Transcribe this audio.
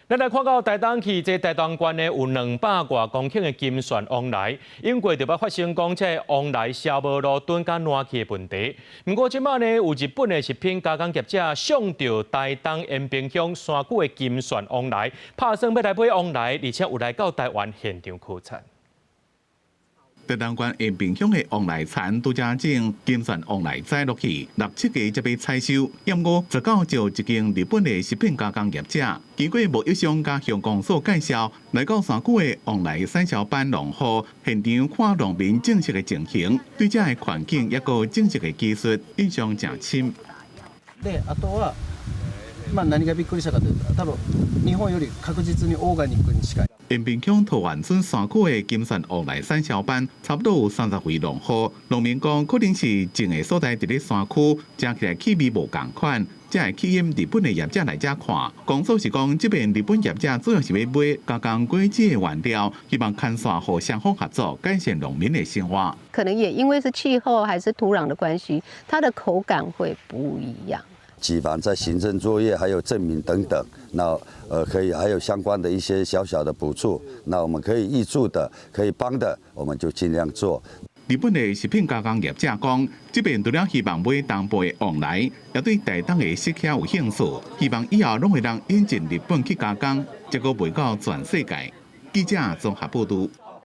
咱來看到台東去，這台東縣呢有200外公頃的金萱黃梨，永過就捌發生講這黃梨銷無路囤佮爛去的問題。毋過這馬呢有日本的食品加工業者相著台東延平鄉山區的金萱黃梨，拍算欲來買黃梨，而且有來到台灣現場考察。台東縣延平鄉的黃梨田拄才種金萱黃梨栽落去，六七月才欲採收。毋過19就一間日本的食品加工業者，經過貿易商佮鄉公所介紹，來到山區的黃梨產銷班農戶現場看農民種植的情形，對這个環境抑閣種植的技術印象誠深。で、あとは、まあ何がびっくりしたかというと、多分日本より確実にオーガニックに近い。延平鄉桃園村山區的金萱黃梨產銷班，差不多有30位農戶。農民講，可能是種的所在佇咧山區，食起來氣味無仝款，才會吸引日本的業者來遮看。公所是講，這邊日本業者主要是欲買加工果子的原料，希望牽線予雙方合作，改善農民的生活。可能也因為是氣候還是土壤的關係，它的口感會不一樣。機房在行政作業，還有證明等等，那可以還有相關的一些小小的補助，那我們可以挹注的、可以幫的，我們就盡量做。日本的食品加工業者講，這邊除了希望買東部的黃梨，也對台東的釋迦有興趣，希望以後攏會當引進日本去加工，結果賣到全世界。記者綜合報導。